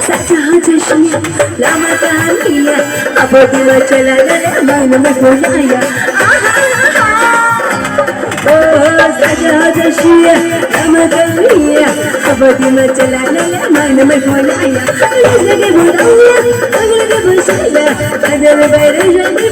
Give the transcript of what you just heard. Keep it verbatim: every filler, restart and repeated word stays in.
Saja haja shia, lama tania, abadi ma chala lala, mana ma bolaya. Aha, aha. Oh, saja haja shia, lama tania, abadi ma chala lala, mana ma bolaya. Lagi bolaya, lagi bolaya, ada lebay rejang di